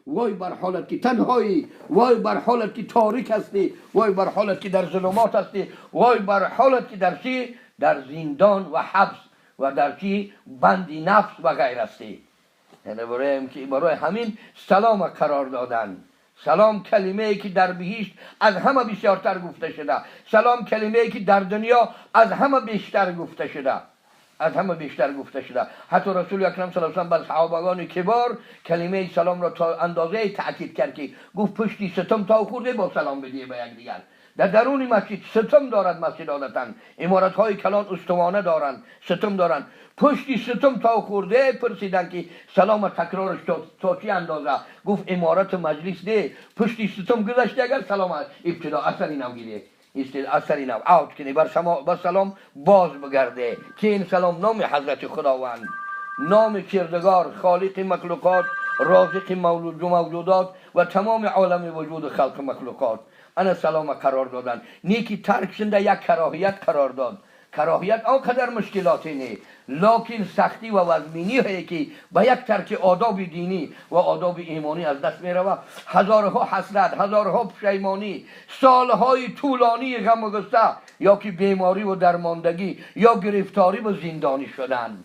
وای بر حالت که تنهایی، وای بر حالت که تاریک هستی، وای بر حالت که در ظلمات هستی، وای بر حالت که در چی؟ در زندان و حبس و در چی؟ بند نفس و غیر هستی. یعنی برای همین سلام قرار دادن. سلام کلمه ای که در بهشت از همه بسیارتر گفته شده. سلام کلمه ای که در دنیا از همه بیشتر گفته شده. از همه بیشتر گفته شده. حتی رسول اکرم صلی الله علیه و بر صحابگان کبار کلمه سلام را تا اندازه تاکید کرد که گفت پشتی ستم تا خورده با سلام بدیه به یکدیگر. در درون مسجد ستم دارد مسجد عادتا، عمارت های کلان استوانه دارند، ستم دارند. پشتی ستم تا خورده پرسیدن که سلام تکرارش تا چی اندازه؟ گفت عمارت مجلس نه، پشتی ستم گذشته اگر سلام ابتدا اصلا اینم گیره، اثر اینم اوت کنی بر شما با سلام باز بگرده که این سلام نام حضرت خداوند، نام کردگار، خالق مخلوقات، رازق مولود و موجودات و تمام عالم وجود خلق مخلوقات. انا سلام قرار دادن. نیکی ترک شنده یک کراهیت قرار داد. کراهیت آنقدر مشکلاتی نه، لکن سختی و وزمینی هایی که به یک ترک آداب دینی و آداب ایمانی از دست می رود. هزارها حسرت، هزارها پشیمانی، سالهای طولانی غم و غصه، یا که بیماری و درماندگی یا گرفتاری و زندانی شدن.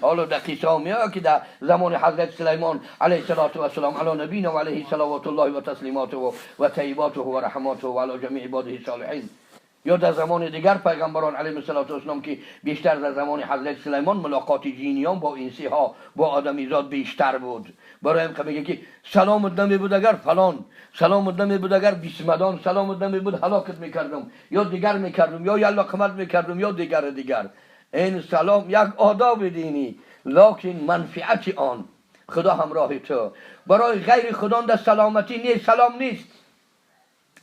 حالا در قصه میاد که در زمان حضرت سلیمان علیه الصلاة والسلام علی نبینا و علیه صلوات الله و تسلیماته و طیباته و رحماته و علی جمیع عباده الصالحین، یا در زمان دیگر پیغمبران علیهم الصلاة والسلام که بیشتر در زمان حضرت سلیمان ملاقات جینیان با انسی ها با آدمیزاد بیشتر بود. برای هم که میگه که سلام نمی بود اگر فلان، سلام نمی بود اگر بیسمدان، سلام نمی بود هلاکت میکردم یا دیگر میکردم یا یلا قمت میکردم یا دیگر دیگر. این سلام یک آداب دینی، لکن منفعت آن خدا همراه تو. برای غیر خدا در سلامتی نیست، سلام نیست.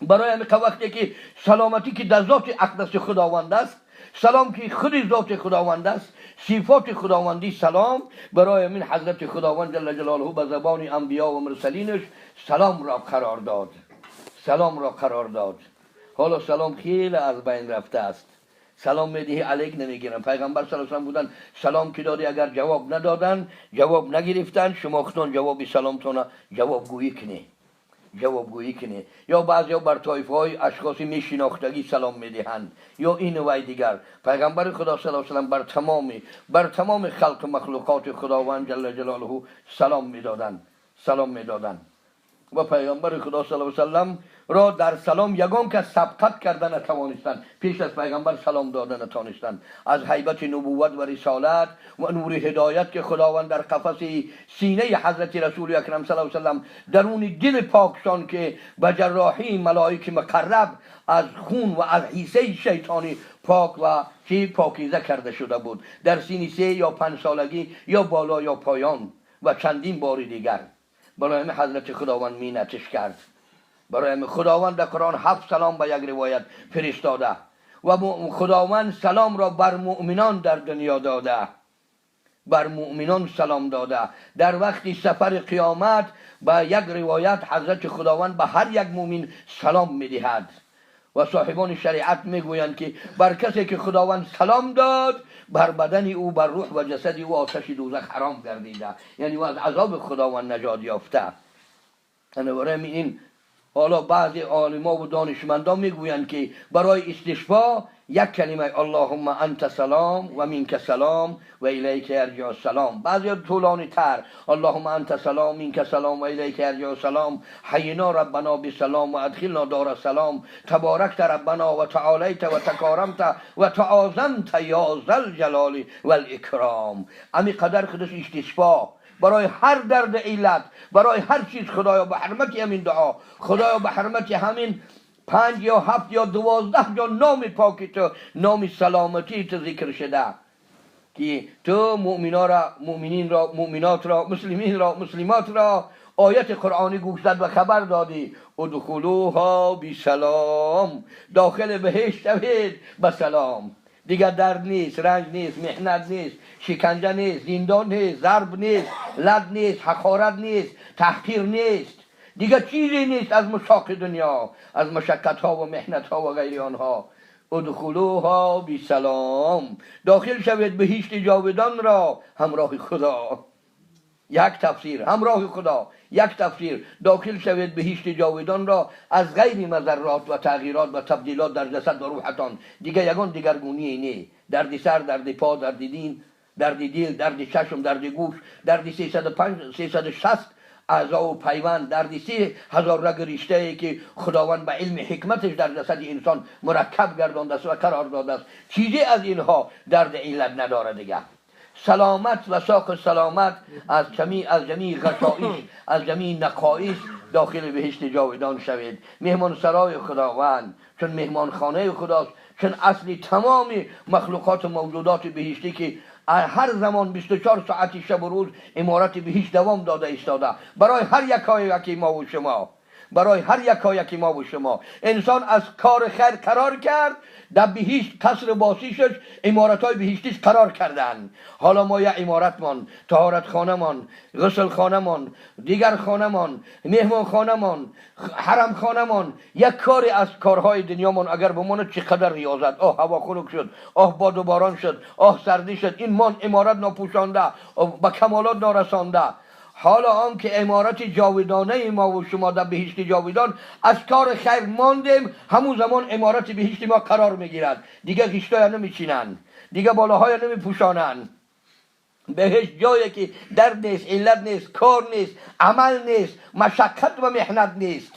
برای همین وقتی که سلامتی که در ذات اقدس خداوند است، سلام که خود ذات خداوند است، صفات خداوندی سلام، برای همین حضرت خداوند جل جلاله به زبان انبیا و مرسلینش سلام را قرار داد. سلام را قرار داد. حالا سلام خیلی از بین رفته است. سلام میدهی علیک نمیگیرن. پیغمبر صلی الله علیه و بودن سلام که دادی اگر جواب ندادن، جواب نگرفتن، شما خودتون جواب سلامتون جوابگویی کنی، جوابگویی کنی. یا بعضی بر طایفه های اشخاصی میشناختگی سلام میدهند یا این و دیگر. پیغمبر خدا صلی الله علیه و سلم بر تمام خلق مخلوقات خداوند جل جلاله سلام میدادند، سلام میدادند. و پیغمبر خدا صلی الله علیه و سلم را در سلام یگان که سبقت کرده نتوانستند، پیش از پیغمبر سلام داده نتوانستند. از هیبت نبوت و رسالت و نور هدایت که خداوند در قفس سینه حضرت رسول اکرم صلی الله علیه و سلم درون دل پاکشان که به جراحی ملائک مقرب از خون و از حیثه شیطانی پاک و چی پاکیزه کرده شده بود، در سینه 3 یا 5 سالگی یا بالا یا پایان و چندین بار دیگر برای همین حضرت خداوند مینتش کرد. برای همین خداوند در قرآن هفت سلام به یک روایت فرستاده و خداوند سلام را بر مؤمنان در دنیا داده، بر مؤمنان سلام داده. در وقتی سفر قیامت به یک روایت حضرت خداوند به هر یک مؤمن سلام میدهد و صاحبان شریعت میگویند که بر کسی که خداوند سلام داد، بر بدن او، بر روح و جسد او آتش دوزخ حرام گردیده، یعنی او از عذاب خداوند نجات یافته. یعنی این حالا بعضی عالما و دانشمندان میگویند که برای استشفا یک کلمه اللهم انت سلام و منک سلام و الیک یرجع السلام. بعضی طولانی تر اللهم انت سلام منک سلام و الیک یرجع السلام، حینا ربنا بسلام و ادخلنا دار السلام، تبارکت ربنا و تعالیت و تکارمت و تعاظمت یا ذا الجلال و الاکرام. امی قدر خودش استشفا برای هر درد علت، برای هر چیز. خدایا به حرمت همین دعا، خدایا به حرمت همین 5 یا 7 یا 12 جا نام پاکی تو، نام سلامتی تو ذکر شده که تو مؤمنا را، مؤمنین را، مؤمنات را، مسلمین را، مسلمات را آیت قرآنی گوش زد و خبر دادی ادخلوها بسلام، داخل بهشت شوید به سلام. دیگر درد نیست، رنج نیست، محنت نیست، شکنجه نیست، زندان نیست، ضرب نیست، لد نیست، حقارت نیست، تحقیر نیست، دیگر چیزی نیست از مشاق دنیا، از مشقت ها و محنت ها و غیر آنها. ادخلوها بسلام، داخل شوید بهشت جاودان را همراه خدا. یک تفسیر همراه خدا، یک تفسیر داخل شوید بهشت جاودان را از غیر مضرات و تغییرات و تبدیلات در جسد و روحتان. دیگه یگان دیگرگونی نی، درد سر، درد پا، درد دین، درد دل، درد چشم، درد گوش، درد 305 360 اعضا و پیوند، درد 3000 رگ رشته ای که خداوند به علم حکمتش در جسد انسان مرکب گردانده است و قرار داده است. چیزی از اینها درد علت نداره دیگه. سلامت و ساق سلامت از جمیع غشایش، از جمیع نقایص داخل بهشت جاودان شوید. مهمان سرای خداوند، چون مهمان خانه خداست، چون اصلی تمام مخلوقات و موجودات بهشتی که هر زمان 24 ساعت شب و روز امارت بهشت دوام داده ایستاده برای هر یکایک ما و شما، برای هر یکایک ما و شما. انسان از کار خیر قرار کرد، در بهشت قصر باسیشش، امارت های بهشتیش قرار کردن. حالا ما یه امارتمان، طهارت خانه مان، غسل خانه مان، دیگر خانه مان، مهمان خانه مان، حرم خانه مان، یک کاری از کارهای دنیامان اگر بماند چقدر ریاضت. آه هوا خنک شد، آه باد و باران شد، آه سردی شد، این مان امارت ناپوشانده، به کمالات نارسانده. حالا آن که امارت جاودانه ما و شما در بهشت جاودان از کار خیر ماندیم، همون زمان امارت بهشت ما قرار میگیرد. دیگه گشتای نمیچینن، دیگه بالاهای نمیپوشانن. بهشت جایی که درد نیست، علت نیست، کار نیست، عمل نیست، مشقت و محنت نیست.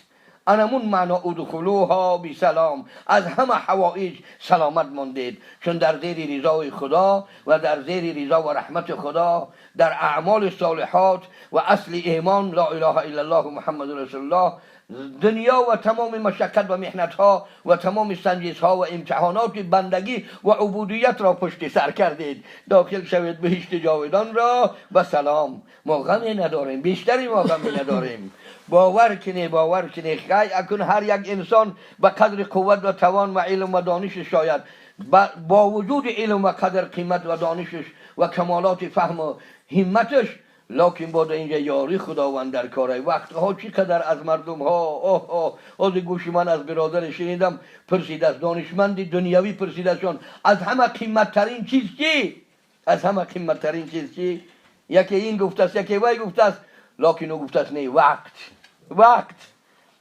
انمون معنا ادخلوها بسلام، از همه حوائج سلامت ماندید، چون در زیر رضای خدا و در زیر رضا و رحمت خدا در اعمال صالحات و اصل ایمان لا اله الا الله محمد رسول الله، دنیا و تمام مشقت و محنت ها و تمام سنجش ها و امتحانات بندگی و عبودیت را پشت سر کردید. داخل شوید بهشت جاودان را و سلام. ما غمی نداریم، بیشتری ما غمی نداریم. باور کنی، باور کنی، خی اکنون هر یک انسان به قدر قوت و توان و علم و دانش شاید با وجود علم و قدر قیمت و دانشش و کمالات فهم و همتش، لکن بعد اینجا یاری خداوند در کاره. وقتها چقدر از مردم ها، اوه اوه، از گوش من از برادر شنیدم پرسید، از دانشمند دنیوی پرسید شون از همه قیمت ترین چیز چی؟ از همه قیمت ترین چیز چی؟ یکی این گفته است، یکی وی گفته است، لکن او گفته است نه، وقت، وقت،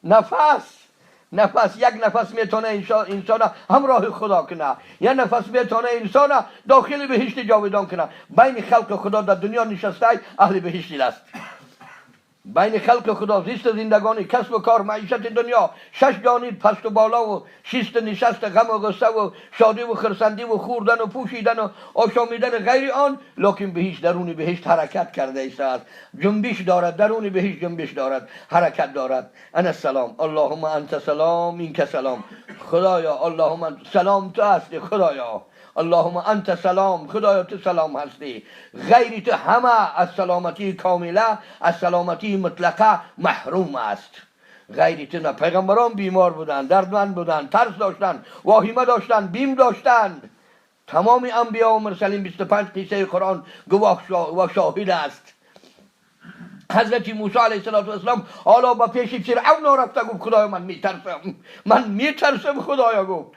نفس، نفس. یک نفس میتونه انسان همراه خدا کنه، یک نفس میتونه انسان داخل بهشت جاودان کنه. بین خلق خدا در دنیا نشسته اهل بهشت است. بین خلق خدا زیست زندگانی، کسب و کار، معیشت دنیا، شش جانب پست و بالا و شیست نشست، غم و غصه و شادی و خرسندی و خوردن و پوشیدن و آشامیدن غیر آن، لکن بهشت درون بهشت حرکت کرده است، جنبش دارد، درون بهشت جنبش دارد، حرکت دارد. انا السلام، اللهم انت سلام منک سلام. خدایا اللهم سلام تو هستی، خدایا اللهم انت سلام، خدایا تو سلام هستی، غیر تو همه از سلامتی کامله، از سلامتی مطلقه محروم است. غیر تو نه پیغمبران بیمار بودند، دردمند بودند، ترس داشتند، واهمه داشتند، بیم داشتند. تمام انبیا و مرسلین 25 قصه قرآن گواه و شاهد است. حضرت موسی علیه السلام حالا با پیش فرعون رفته گفت خدایا من میترسم، من میترسم خدایا. گفت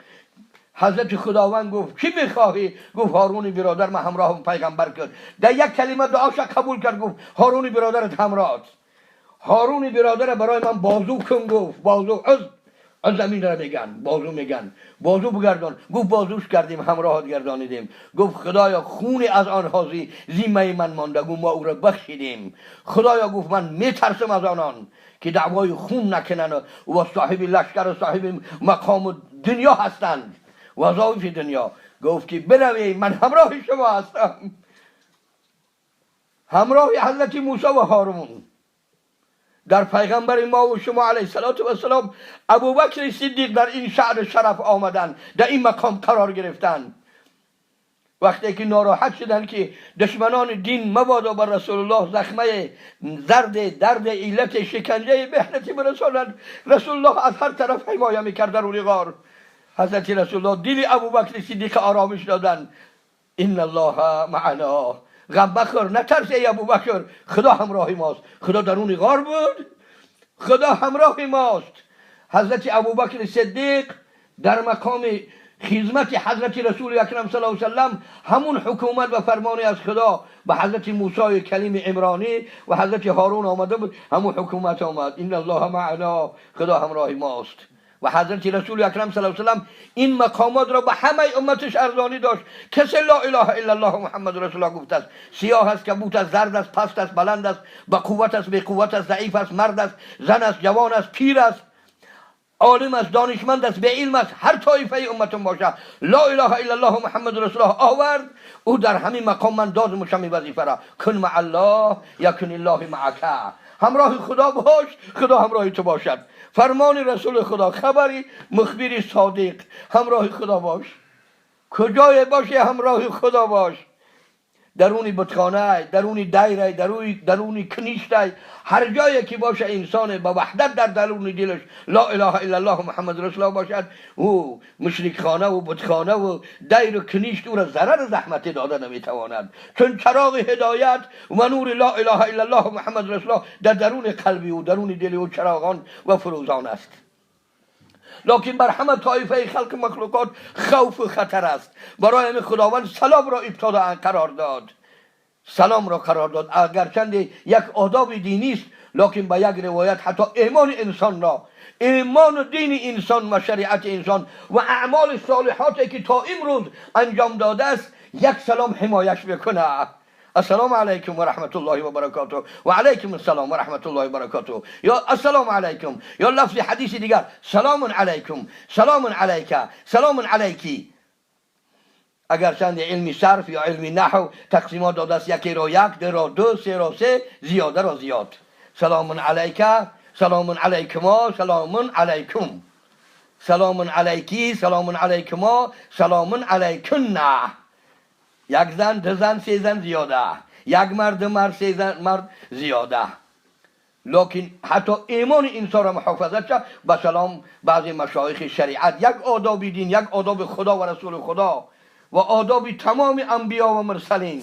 حضرت خداوند گفت چی میخواهی؟ گفت هارون برادر من همراه پیغمبر کرد. در یک کلمه دعاش قبول کرد، گفت هارون برادرت همراه، هارون برادر برای من بازو کن. گفت بازو از زمین را میگن، بازو میگن، بازو بگردان. گفت بازوش کردیم، همراهت گردانیدیم. گفت خدایا خون از آنها ذمه من مانده، گفت ما او را بخشیدیم. خدایا گفت من میترسم از آنان که دعوای خون نکنن و صاحب لشکر و صاحب مقام دنیا هستند، وظایف دنیا. گفت که بروی من همراه شما هستم، همراه حضرت موسی و هارون. در پیغمبر ما و شما علیه السلام ابوبکر صدیق در این شأن شرف آمدن، در این مقام قرار گرفتن. وقتی که ناراحت شدن که دشمنان دین مبادا بر رسول الله زخمه زرد درد علت شکنجه محنتی برسانند، رسول الله از هر طرف حمایه میکرد در روی غار. حضرت رسول الله دل ابوبکر صدیق آرامش دادن، ان الله معنا، غم بخور، نترس ای ابوبکر، خدا همراه ماست. خدا درون غار بود، خدا همراه ماست. حضرت ابوبکر صدیق در مقام خدمت حضرت رسول اکرم صلی الله علیه و سلم، همون حکومت و فرمانی از خدا به حضرت موسی کلیم عمرانی و حضرت هارون آمده بود، همون حکومت آمد. ان الله معنا، خدا همراه ماست. و حضرت رسول اکرم صلی الله علیه و سلم این مقامات را به همه امتش ارزانی داشت. کسی لا اله الا الله محمد رسول الله گفته است، سیاه است، کبوت است، زرد است، پست است، بلند است، با قوت است، بی قوت است، ضعیف است، مرد است، زن است، جوان است، پیر است، عالم است، دانشمند است، به علم است، هر طایفه امتون باشه، لا اله الا الله محمد رسول الله آورد، او در همین مقام من دادمش همین وظیفه را. کن مع الله یکن الله معک، همراه خدا باش، خدا همراه تو باشد. فرمان رسول خدا، خبری مخبری صادق، همراه خدا باش، کجای باشی همراه خدا باش. درونی بتخانه، درونی دایره، درونی کنیشته، هر جایی که باشه انسان با وحدت در درون دلش لا اله الا الله محمد رسول الله باشد، او مشرک خانه و بتخانه و دیر و کنیشت او را ضرر زحمت داده نمیتواند، چون چراغ هدایت و نور لا اله الا الله محمد رسول الله در درون قلبی و درون دل او چراغان و فروزان است. لکن بر همه طایفه خلق مخلوقات خوف و خطر است. برای همین خداوند سلام را ابتدا قرار داد، سلام را قرار داد. اگرچند یک آداب دینی است، لکن به یک روایت حتی ایمان انسان را، ایمان و دین انسان و شریعت انسان و اعمال صالحاتی که تا امروز انجام داده است، یک سلام حمایش میکنه. السلام علیکم و رحمت الله و برکاته، و علیکم السلام و رحمت الله و برکاته، یا السلام علیکم، یا لفظ حدیث دیگر سلام علیکم، سلام علیک، سلام علیکی. اگر چند علمی صرف یا علمی نحو تقسیمات داده است، یکی را یک، دو را دو، سه را سه، زیاده را زیاد. سلام علیک، سلام علیکما، سلام علیکم، سلام علیکی، سلام علیکما، سلام علیکن. یک زن، دو زن، سه زن زیاده، یک مرد، دو مرد، سه زن مرد زیاده. لکن حتی ایمان انسان را محافظت شد به سلام. بعضی مشایخ شریعت یک آداب دین، یک آداب خدا و رسول خدا و آداب تمام انبیا و مرسلین،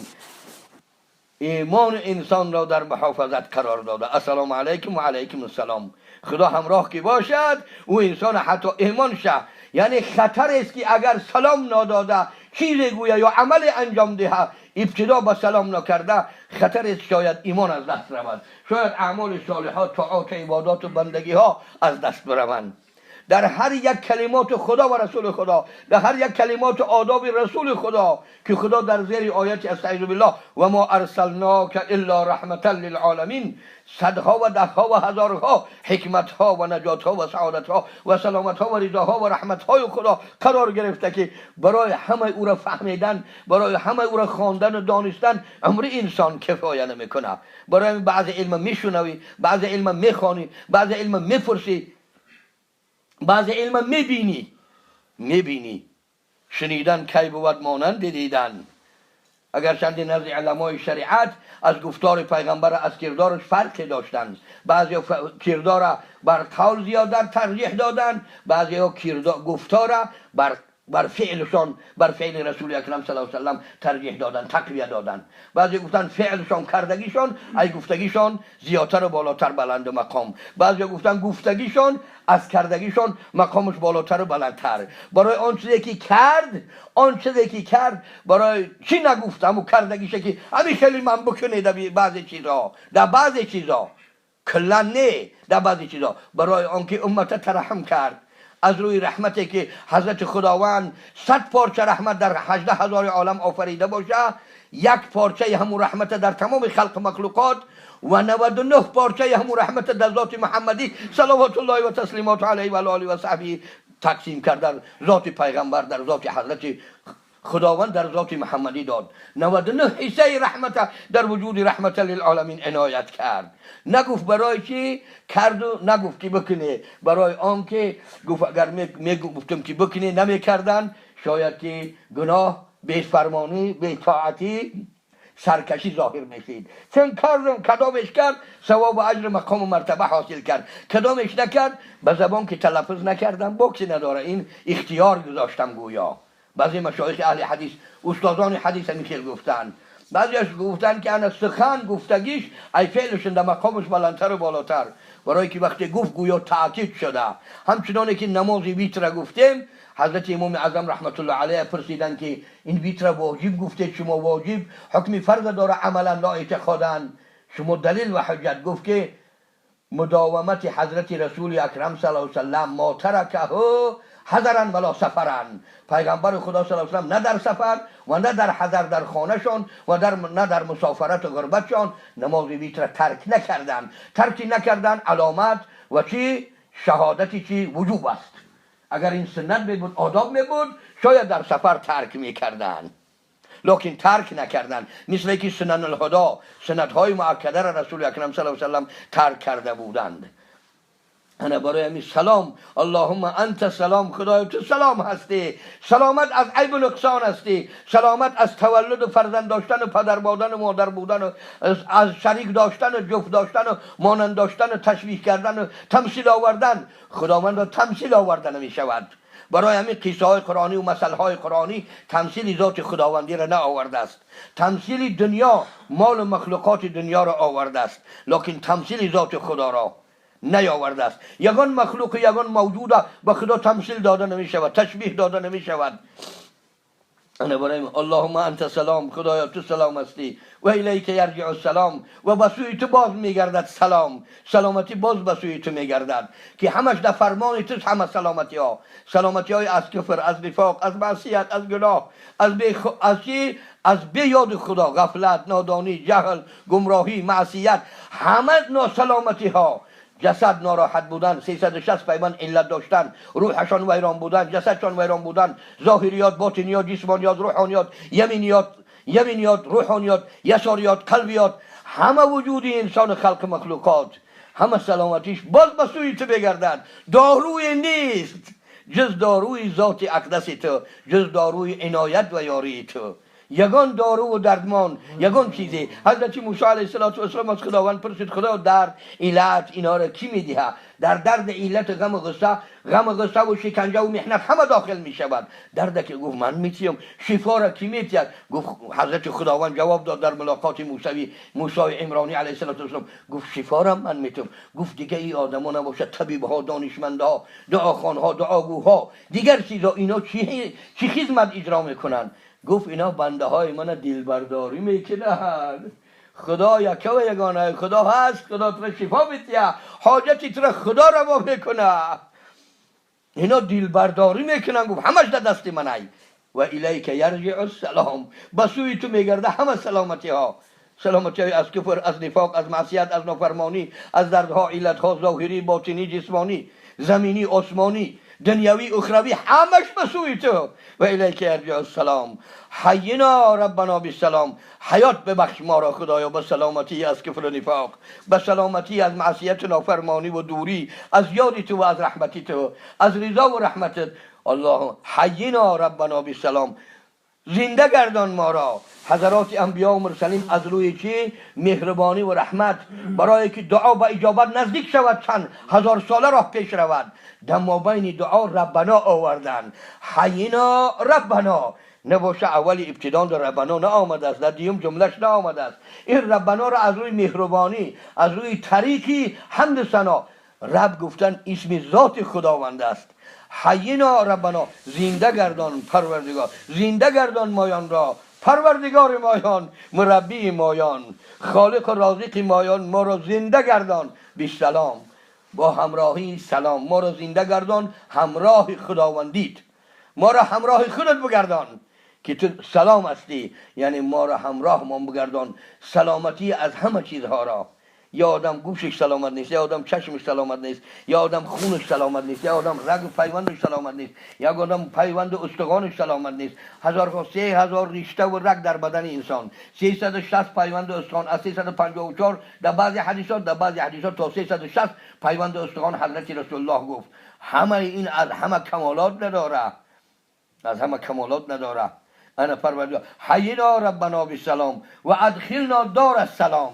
ایمان انسان را در محافظت قرار داده. السلام علیکم و علیکم السلام. خدا همراه که باشد او انسان حتی ایمان شه، یعنی خطر است که اگر سلام ناداده چیزی گویه یا عمل انجام دهه، ابتدا به سلام نکرده، خطر است شاید ایمان از دست رود، شاید اعمال صالحات، طاعات، عبادات و بندگی ها از دست بروند. در هر یک کلمات خدا و رسول خدا، در هر یک کلمات آداب رسول خدا که خدا در زیر آیت استعیذ بالله و ما ارسلناک الا رحمتا للعالمین، صدها و دهها و هزارها حکمتها و نجاتها و سعادتها و سلامتها و رضاها و رحمتهای خدا قرار گرفته که برای همه او را فهمیدن، برای همه او را خواندن و دانستن عمر انسان کفایه نمیکنه. برای بعض علم میشنوی، بعض علم میخوانی، بعض علم میپرسی، بعض علم میبینی. میبینی شنیدن کی بود مانند دیدن. اگر چند نزد علمای شریعت از گفتار پیغمبر از کردارش فرق داشتند، بعضی کردار بر قول زیادتر ترجیح دادن، بعضی گفتار بر فعلشان، بر فعل رسول اکرم صلی الله علیه و سلم ترجیح دادن، تقویه دادن. بعضی گفتن فعلشان، کردگیشان ای گفتگیشان زیادتر و بالاتر بلند مقام. بعضی گفتن گفتگیشان از کردگیشان مقامش بالاتر و بلندتر. برای آن چیزی که کرد، آن چیزی که کرد برای چی نگفتم و کردگیشه که همین خیلی من بکنه در بعضی چیزها، در بعضی چیزها کلا نه، در بعضی چیزها برای آنکه امت ترحم کرد از روی رحمتی که حضرت خداوند 100 پارچه رحمت در 18,000 عالم آفریده باشه، یک پارچه همون رحمت در تمام خلق مخلوقات و 99 پارچه همون رحمت در ذات محمدی صلوات الله و تسلیمات علیه و آله و صحبه تقسیم کرد در ذات پیغمبر، در ذات حضرت خداوند، در ذات محمدی داد. 99 حصه رحمت در وجود رحمت للعالمین عنایت کرد. نگفت برای چی کرد و نگفت که بکنه، برای آن که گفت اگر میگفتم که بکنه نمیکردن، شاید که گناه، بی‌فرمانی، بی‌طاعتی، سرکشی ظاهر میشید. چون کردم کدامش کرد ثواب و اجر مقام و مرتبه حاصل کرد، کدامش نکرد به زبان که تلفظ نکردم بکسی نداره، این اختیار گذاشتم. گویا بعضی مشایخ اهل حدیث، استادان حدیث هم خیلی گفتن بعضیش گفتن که انا سخن گفتگیش ای فعلشون در مقامش بلندتر و بالاتر، برای که وقتی گفت گویا تاکید شده. همچنانه که نماز ویتر گفتیم، حضرت امام اعظم رحمت الله علیه پرسیدن که این ویتر واجب گفته، شما واجب حکم فرض داره عملا لا اعتقادا، شما دلیل و حجت. گفت که مداومت حضرت رسول اکرم صلی الله علیه وسلم ما ترکه حضرا ولا سفرا، پیغمبر خدا صلی الله علیه وسلم نه در سفر و نه در حضر در خانهشان و نه در مسافرت و غربتشان نماز ویتر ترک نکردن. ترک نکردن علامت و چی؟ شهادتی چی؟ وجوب است. اگر این سنت می بود، آداب می بود، شاید در سفر ترک میکردن، لکن ترک نکردن. مثل که سنن الهدی، سنت های مؤکده را رسول اکرم صلی الله علیه وسلم ترک کرده بودند. انا برای همین سلام، اللهم انت سلام، خدای تو سلام هستی، سلامت از عیب و نقصان هستی، سلامت از تولد و فرزند داشتن و پدر بودن و مادر بودن و از شریک داشتن و جفت داشتن و مانند داشتن و تشبیه کردن و تمثیل آوردن. خداوند را تمثیل آوردن می شود. برای همین قصه های قرآنی و مثل های قرآنی تمثیل ذات خداوندی را نه آورده است، تمثیل دنیا، مال و مخلوقات دنیا را آورده است، لکن تمثیل ذات خدا را نیاورده است. یگان مخلوق، یگان موجود به خدا تمثیل داده نمی شود، تشبیه داده نمی شود. انا برای اللهم انت سلام، خدایا تو سلام هستی، و الیک یرجع السلام، و به سوی تو باز میگردد سلام، سلامتی باز به سوی تو میگردد که همش در فرمان تو، همه سلامتی ها، سلامتی های از کفر، از نفاق، از معصیت، از گناه، از چی؟ از بی یاد خدا، غفلت، نادانی، جهل، گمراهی، معصیت، همه ناسلامتی ها، جسد ناراحت بودن، 360 پیوند علت داشتن، روحشان ویران بودن، جسدشان ویران بودن، ظاهریات، باطنیات، جسمانیات، روحانیات، یمینیات، یمینیات، روحانیات، یساریات، قلبیات، همه وجود انسان، خلق مخلوقات، همه سلامتیش باز به سوی تو بگردد. داروی نیست جز داروی ذات اقدس تو، جز داروی عنایت و یاری تو. یگان دارو و دردمان، یگان چیزی. حضرت موسی علیه السلام از خداوند پرسید خدا درد، علت اینا را کی میدهه؟ در درد علت غم و غصه، غم و غصه و شکنجه و محنت همه داخل می شود. درد که گفت من میتیم، شفا را کی میتید؟ گفت حضرت خداوند جواب داد در ملاقات موسی عمرانی علیه السلام، گفت شفا را من میتم. گفت دیگه این آدما نباشه، طبیب ها، دانشمندها، دعاخوان ها، دعاگوها، دیگر چیزا، اینا چی خدمت اجرا میکنن؟ گفت اینا بنده های من دلبرداری میکنن. خدا یکه و یگانه خدا هست، خدا تو شفا میتیه، حاجتی تو خدا روا میکنه. اینا دلبرداری میکنن. گفت همش در دست من ای. و الیک یرجع السلام، به سوی تو میگرده همه سلامتی ها، سلامتی های از کفر، از نفاق، از معصیت، از نافرمانی، از دردها، علتها، ظاهری، باطنی، جسمانی، زمینی، آسمانی، دنیوی، اخروی، همش به سوی تو. و الیک یرجع السلام. حینا ربنا بالسلام، حیات ببخش ما را خدایا به سلامتی از کفر و نفاق، به سلامتی از معصیت و نافرمانی و دوری از یاد تو و از رحمتی تو، از رضا و رحمتت. الله حینا ربنا بالسلام، زنده گردان ما را. حضرات انبیا و مرسلین از روی چی؟ مهربانی و رحمت، برای که دعا به اجابت نزدیک شود، چند هزار ساله راه پیش رود، در مابین دعا ربنا آوردن. حینا ربنا نباشه اول ابتدا در ربنا نه آمده است، در دیوم جملهش نه آمده است. این ربنا را از روی مهربانی، از روی طریقی حمد ثنا، رب گفتن اسم ذات خداوند است. حینا ربنا، زنده گردان پروردگار، زنده گردان مایان را، پروردگار مایان، مربی مایان، خالق و رازق مایان، ما را زنده گردان بالسلام، با همراهی سلام ما را زنده گردان، همراه خداوندیت ما را همراه خودت بگردان که تو سلام هستی، یعنی ما را همراه ما بگردان، سلامتی از همه چیزها را. یا آدم گوشش سلامت نیست، یا آدم چشمش سلامت نیست، یا آدم خونش سلامت نیست، یا آدم رگ و پیوندش سلامت نیست، یا آدم پیوند استخوانش سلامت نیست. 3000 رشته و رگ در بدن انسان، 360 پیوند استخوان، از 354 در بعضی حدیثات، در بعضی حدیثات تا 360 پیوند استخوان حضرت رسول الله گفت. همه این از همه کمالات نداره، از همه کمالات نداره. انا پروردگار حینا ربنا بالسلام و ادخلنا دار السلام.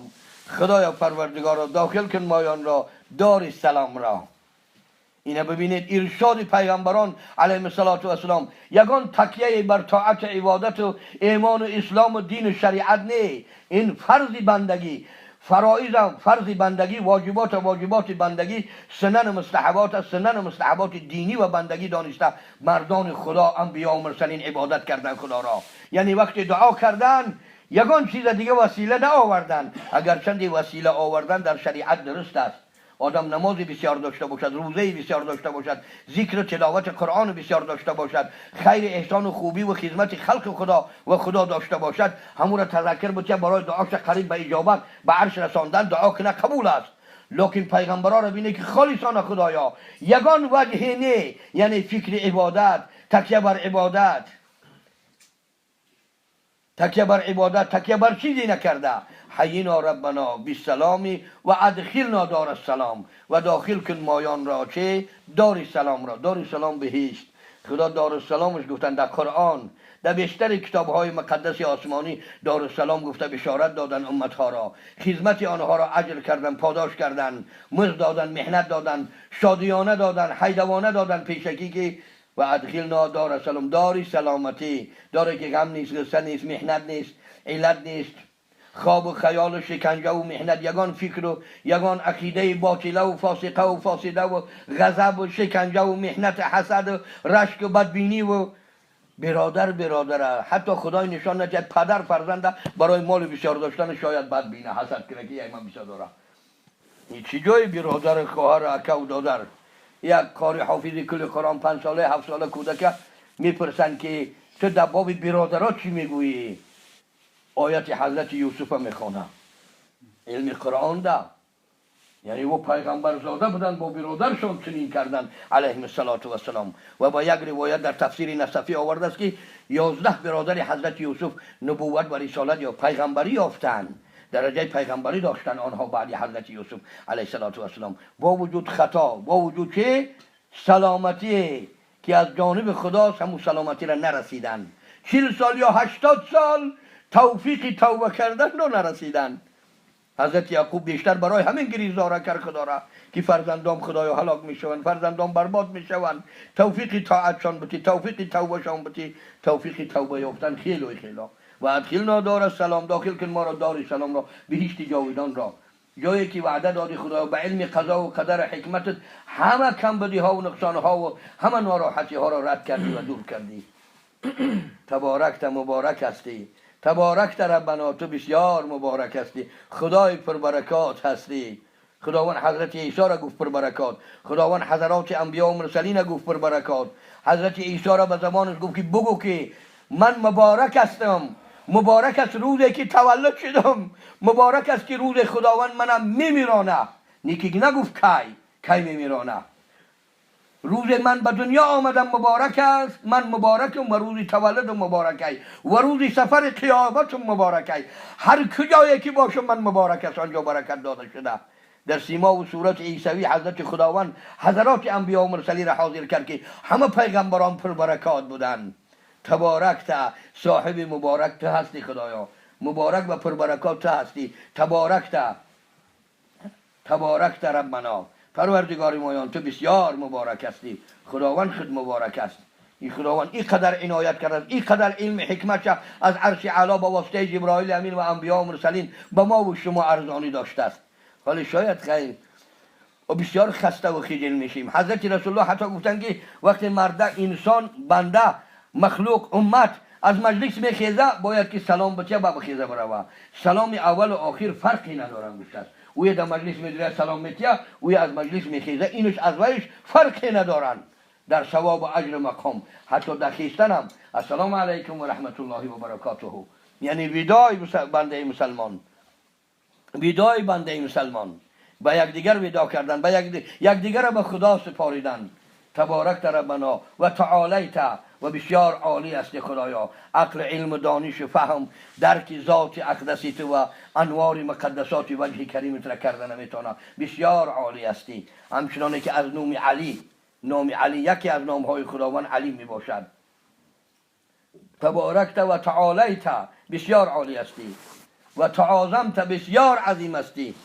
خدایا پروردگارا داخل کن مایان را دار سلام را. اینا ببینید ارشاد پیغمبران علیهم الصلاة والسلام یگان تکیه بر طاعت عبادت و ایمان و اسلام و دین و شریعت نه. این فرض بندگی، فرائض هم فرض بندگی، واجبات و واجبات بندگی، سنن مستحبات است، سنن مستحبات دینی و بندگی دانسته مردان خدا، انبیا و مرسلین عبادت کردن خدا را. یعنی وقتی دعا کردن یگان چیز دیگه وسیله نه آوردن، اگر چندی وسیله آوردن در شریعت درست است. آدم نماز بسیار داشته باشد، روزه بسیار داشته باشد، ذکر و تلاوت قرآن بسیار داشته باشد، خیر احسان و خوبی و خدمت خلق خدا و خدا داشته باشد، همون را تذکر بود که برای دعاش قریب به اجابت به عرش رساندن دعا کنه قبول است. لکن پیغمبرا را بینه که خالصانه خدایا یگان وجه نه، یعنی فکر عبادت، تکیه بر عبادت، تکیه بر عبادت، تکیه بر چیزی نکرده. حیینا ربنا بالسلام و ادخلنا دار السلام، و داخل کن مایان را چه؟ دار سلام را. دار سلام بهشت. خدا دار السلامش گفتن در قرآن، در بیشتر کتاب های مقدس آسمانی دار السلام گفته، بشارت دادن امتها را، خدمت آنها را اجر کردن، پاداش کردن، مزد دادن، محنت دادن، شادیانه دادن، حیدوانه دادن پیشکی که و ادخلنا دار السلام، داری سلامتی، داری که غم نیست، غصه نیست، محنت نیست، علت نیست، خواب و خیال و شکنجه و محنت، یگان فکر و یگان عقیده باطله و فاسقه و فاسده و غضب و شکنجه و محنت، حسد و رشک و بدبینی و برادر برادره. حتی خدای نشان ندهد پدر فرزنده برای مال بسیار داشتن شاید بد بینه، حسد کنه که یک من بسیار داره. این چی جای برادر، خواهر، اکه و دادر؟ یک قاری حافظ کل قرآن 5 ساله 7 ساله کودک میپرسن که تو در باب برادرات چی میگویی؟ آیت حضرت یوسف میخوانه. علم قرآن ده، یعنی او پیغمبر زاده بودن، با برادرشان چنین کردن علیهم الصلاة والسلام. و با یک روایت در تفسیر نصفی آورده است که 11 برادر حضرت یوسف نبوت و رسالت یا پیغمبری یافتند، درجه پیغمبری داشتن آنها بعد حضرت یوسف علیه الصلاة والسلام. با وجود خطا، با وجود چه سلامتی که از جانب خداست، همون سلامتی را نرسیدن. 40 سال یا 80 سال توفیق توبه کردن را نرسیدن. حضرت یعقوب بیشتر برای همین گریزاره کرد خدا را که فرزندام خدایا هلاک میشوند، فرزندام برباد میشوند، توفیق طاعتشان بتی، توفیق توبهشان بتی، توفیق توبه یافتن خیلی خیلی. و ادخلنا دار السلام، داخل کن ما را دار سلام را، بهشت جاودان را، جایی که وعده دادی خدا به علم قضا و قدر حکمتت همه کم بدی ها و نقصان ها و همه ناراحتی ها را رد کردی و دور کردی. تبارکت، مبارک هستی. تبارکت ربنا، تو بسیار مبارک هستی، خدای پربرکات هستی. خداوند حضرت عیسی را گفت پربرکات، خداوند حضرات انبیا و مرسلین را گفت پربرکات. حضرت عیسی را به زبانش گفت که بگو که من مبارک هستم، مبارک است روزی که تولد شدم، مبارک است که روز خداوند منم میمیرانه. نیکی نگفت کی، کی میمیرانه. روز من به دنیا آمدم مبارک است، من مبارکم و روز تولدم مبارک و روز سفر قیامتم مبارک. هر کجایی که باشم من مبارک است، آنجا برکت داده شده. در سیما و صورت عیسوی حضرت خداوند حضرات انبیا و مرسلین را حاضر کرد که همه پیغمبران پر برکات بودند. تبارکت، صاحب مبارک تو هستی خدایا، مبارک و پربرکات تو هستی. تبارکت، تبارکت ربنا، پروردگار مایان تو بسیار مبارک هستی. خداوند خود مبارک است. این خداوند اینقدر عنایت کرد، اینقدر علم حکمت از عرش اعلی با واسطه جبرائیل امین و انبیا و مرسلین به ما و شما ارزانی داشته است. حالا شاید خیلی و بسیار خسته و خجل میشیم. حضرت رسول الله حتی گفتن که وقتی مرد، انسان، بنده، مخلوق، امت از مجلس میخیزه باید که سلام بچه با بخیزه بروه. سلام اول و آخر فرقی ندارن گفته است. اوی در مجلس میدره سلام میتیه، اوی از مجلس میخیزه، اینش از ویش فرقی ندارن در ثواب و اجر مقام. حتی در خیستن هم السلام علیکم و رحمت الله و برکاته، یعنی وداع بنده مسلمان، وداع بنده مسلمان، با یکدیگر وداع کردن، با یکدیگر را به خدا سپاریدن. تبارکت ربنا و تعالیت، و بسیار عالی است خدایا. عقل، علم، دانش و فهم، درک ذات اقدسی تو و انوار مقدسات وجه کریمت را کرده نمیتونه. بسیار عالی هستی. همچنانه که از نام علی، نام علی یکی از نامهای خداوند علی می باشد. تبارکت و تعالیت، بسیار عالی هستی. و تعاظمت، بسیار عظیم هستی.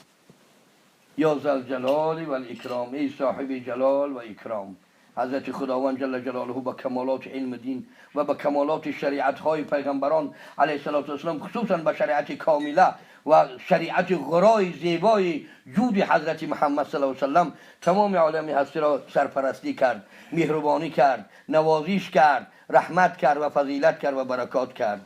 یا ذوالجلال و الاکرام، ای صاحب جلال و اکرام. حضرت خداوند جل جلاله با کمالات علم دین و با کمالات شریعت های پیغمبران علیه الصلاة والسلام، خصوصا با شریعت کامله و شریعت غرای زیبای جود حضرت محمد صلی الله علیه وسلم، تمام عالم هستی را سرپرستی کرد، مهربانی کرد، نوازش کرد، رحمت کرد و فضیلت کرد و برکات کرد.